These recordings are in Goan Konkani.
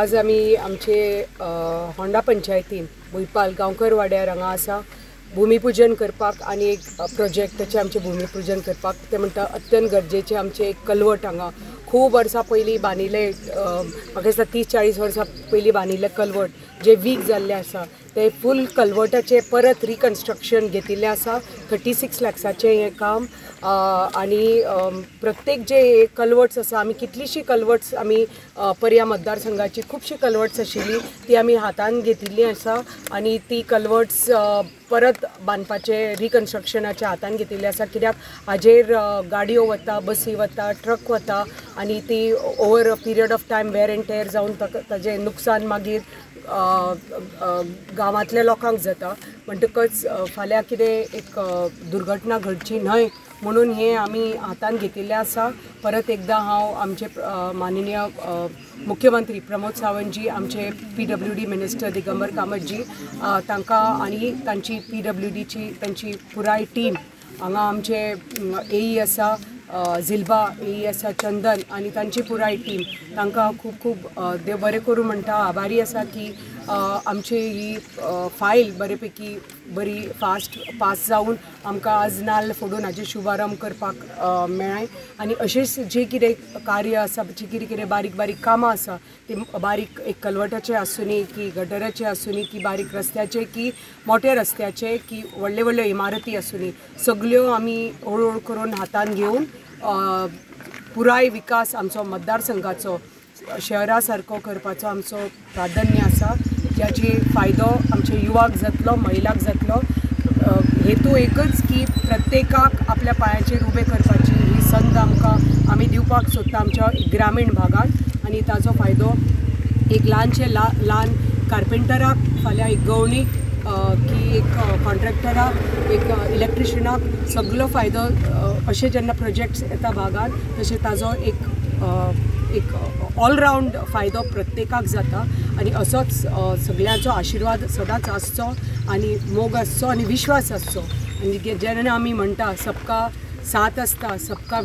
आज आमी आमचे होंडा पंचायतीन भुंयपाल गांवकर वाड्यार हांगा आसा भूमिपूजन करपाक आनी एक प्रोजेक्टाचें आमचें भूमिपूजन करपाक. ते म्हणटा अत्यंत गरजेचें आमचें एक कलवट हांगा खूब वर्सां पयलीं बांदिल्लें, म्हाका दिसता 30-40 वर्सां पयलीं बांदिल्लें कलवट जे वीक जाल्लें आसा ते फूल कलवटाचें परत रिकन्स्ट्रक्शन घेतिल्लें आसा. 36 लॅक्साचें हें काम आनी प्रत्येक जे कलवट्स आसा, आमी कितलींशीं कलवट्स आमी पर्या मतदारसंघाची खुबशीं कलवट्स आशिल्ली ती आमी हातान घेतिल्ली आसा आनी ती कलवट्स परत बांदपाचें रिकन्स्ट्रक्शनाच्या हातान घेतिल्लें आसा. कित्याक हाजेर गाडयो वता, बसी वता, ट्रक वता आनी ती over a period of time wear and tear जावन ताजें नुकसान मागीर गांवांतल्या लोकांक जाता. म्हणटकच फाल्यां कितें एक दुर्घटना घडची न्हय म्हणून हें आमी हातान घेतिल्लें आसा. परत एकदां हांव आमचे माननीय मुख्यमंत्री प्रमोद सावंतजी, आमचे PWD minister Digambar कामतजी तांकां आनी तांची PWDची तांची पुराय टीम हांगा आमचे AE आसा, झिल्बा AE आसा, चंदन आनी तांची पुराय टीम तांकां खूब खूब देव बरें करूं म्हणटा. आभारी आसा की आमची ही फायल बरेपैकी बरी फास्ट पास जावन आमकां आज नाल्ल फोडून हाजे शुभारंभ करपाक मेळ्ळें. आनी अशेंच जे कितें कार्य आसा, जी कितें कितें बारीक बारीक कामां आसा ती बारीक एक कलवटाचें आसुनी की गटराचें आसुनी की बारीक रस्त्याचे की मोठे रस्त्याचे की व्हडले व्हडल्यो इमारती आसुनी, सगल्यो आमी हळू हळू करून हातान घेवन पुराय विकास आमचो मतदारसंघाचो शहरा सारको करपाचो आमचो प्राधान्य आसा, ज्याचे फायदो आमच्या युवाक जातलो, महिलाक जातलो. हेतू एकच की प्रत्येकाक आपल्या पांयाचेर उबें करपाची ही संद आमकां आमी दिवपाक सोदता आमच्या ग्रामीण भागांत. आनी ताजो फायदो एक ल्हानशे ल्हान कार्पेंटराक, फाल्यां एक गवणीक की एक कॉन्ट्रॅक्टराक, एक इलेक्ट्रिशनाक सगलो फायदो अशे जेन्ना प्रोजेक्ट्स येता भागांत तशें ताजो एक एक ऑलरावंड फायदो प्रत्येकाक जाता. आनी असोच सगळ्यांचो आशिर्वाद सदांच आसचो आनी मोग आसचो आनी विश्वास आसचो. आनी जेन्ना आमी म्हणटा सबका साथ आसता, सबका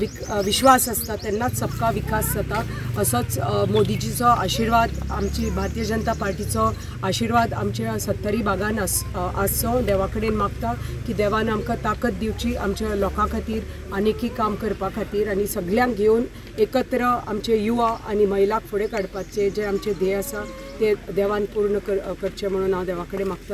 विश्वास आसता, तेन्नाच सबका विकास जाता. असोच मोदीजीचो आशिर्वाद, आमची भारतीय जनता पार्टीचो आशिर्वाद आमच्या सत्तरी भागान आसचो. देवा कडेन मागता की देवान आमकां ताकद दिवची आमच्या लोकां खातीर आनीकय काम करपा खातीर आनी सगल्यांक घेवन एकत्र आमचे युवा आनी महिलाक फुडें काडपाचें जें आमचें ध्येय आसा तें देवान पूर्ण करचें म्हणून हांव देवा कडेन मागता.